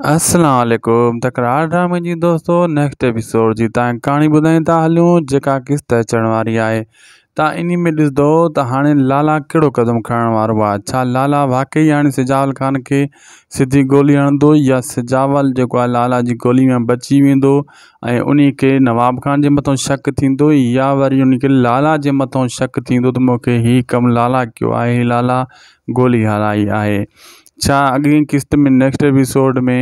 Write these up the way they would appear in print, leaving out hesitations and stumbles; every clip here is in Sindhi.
السلام عليڪم تڪرار ڊرامي جي دوستو نيڪسٽ ايپيسوڊ جي تان ڪهاڻي ٻڌائين ٿا هليون جيڪا قسط اچڻ واري آهي تان انهي ۾ ڏسندو ته هاڻي لالا ڪهڙو قدم کڻڻ وارو آهي ڇا لالا واقعي هاڻي سجاول خان کي سڌي گولي هڻندو يا سجاول جيڪو آهي لالا جي گولي ۾ بچي ويندو ۽ انهي کي نواب خان جي مٿان شڪ ٿيندو يا وري انهي کي لالا جي مٿان شڪ ٿيندو ته مونکي هي ڪم لالا ڪيو آهي لالا گولي هلائي آهي ڇا اڳئين قسط ۾ نيڪسٽ ايپيسوڊ ۾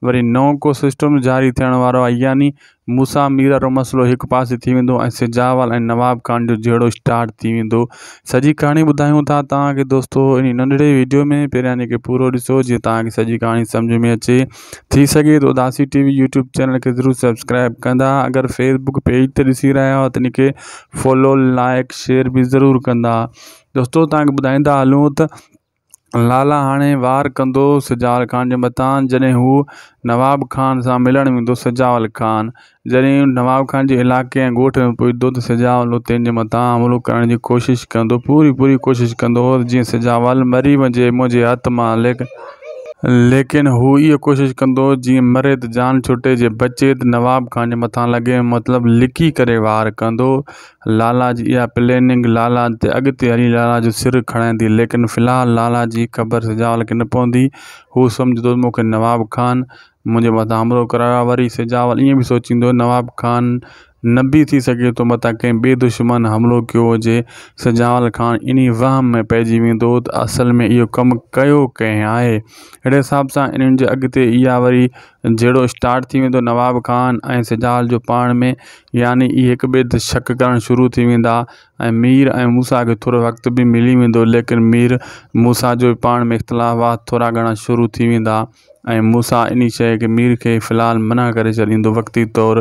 وري نئون ڪو سسٽم جاري ٿيڻ وارو آهي يعني موسيٰ مير وارو مسئلو هڪ پاسي ٿي ويندو ۽ سجاول ۽ نواب خان جو جهيڙو اسٽارٽ ٿي ويندو سڄي ڪهاڻي ٻڌايون ٿا توهان کي دوستو انهي ننڍڙي ويڊيو ۾ پهريان ان کي پورو ڏسو جيئن توهان کي سڄي ڪهاڻي سمجهه ۾ اچي ٿي سگهي ته اداسي ٽي وي يوٽيوب چينل کي ضرور سبسڪرائب ڪندا اگر فيسبوڪ پيج تي ڏسي رهيا آهيو ته ان کي فالو لائڪ شيئر به ضرور ڪندا دوستو توهان کي ٻڌائيندا هلون ته لالا هاڻي وار ڪندو سجاول خان جي مٿان جڏهن هو نواب خان سان ملڻ ويندو سجاول خان جڏهن نواب خان جي علائقي ۽ ڳوٺ ۾ پهچندو ته سجاول اتي ان جي مٿان حملو ڪرڻ جي ڪوشش ڪندو پوري پوري ڪوشش ڪندو جيئن سجاول مري وڃي منهنجي هٿ مان ليڪن ليڪن هو اها ڪوشش ڪندو جيئن مري ته جان ڇٽي جي بچي ته نواب خان جي مٿان لڳي مطلب لڪي ڪري وار ڪندو لالا جي اها پليننگ لالا تي اڳتي هلي لالا جو سر کڻائيندي ليڪن في الحال لالا جي خبر سجاول کي نه پوندي هو سمجهندو ته مون کي نواب خان منهنجي مٿان حملو ڪرايو آهي وري سجاول ائين به سوچيندو نواب خان نه به ٿي سگهي ٿو متان ڪنهن ٻئي دشمن حملو ڪيو هجي سجاول خان انهي وهم ۾ پئجي ويندو ته اصل ۾ اهو ڪم ڪيو ڪنهن آهي اهڙي حساب سان انهن جي اڳتي اها وري جهيڙو اسٽارٽ ٿي ويندو نواب خان ۽ سجاول جو پاڻ ۾ يعني اهي هڪ ٻئي تي شڪ ڪرڻ شروع ٿي ويندا ۽ مير ۽ موسيٰ کي ٿورو وقت به ملي ويندو ليڪن مير موسيٰ جو پاڻ ۾ اختلافات ٿورا گهڻا شروع ٿي ويندا ۽ موسيٰ انهي شيء کي مير کي في الحال منع ڪري ڇڏيندو وقتي طور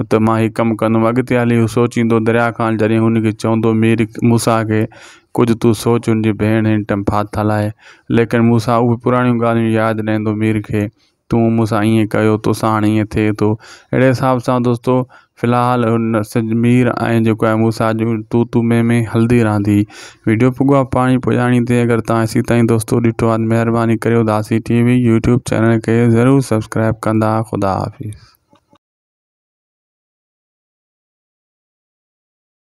ته مان هي ڪم ڪندم اڳتي هلي هو سوچيندو دريا خان جڏهن هن کي چوندو مير موسيٰ کي ڪجهه تون سوچ هن جي ڀيڻ هن ٽم ڦاٿل آهي ليڪن موسيٰ اهي پراڻيون ڳالهيون ياد نه ايندو مير کي تون مون سان ائين ڪيو تو سان هاڻي ائين ٿئي ٿو اهڙي حساب سان دوستو في الحال مير ۽ جيڪو آهي موسيٰ جو تو تو مين مين هلندي رهندي ويڊيو پڳو آهي پاڻي پڄاڻي تي اگر تان ايسي تائين دوستو ڏٺو آهي مهرباني ڪريو اداسي ٽي وي يوٽيوب چينل کي ضرور سبسڪرائب ڪندا خدا حافظ.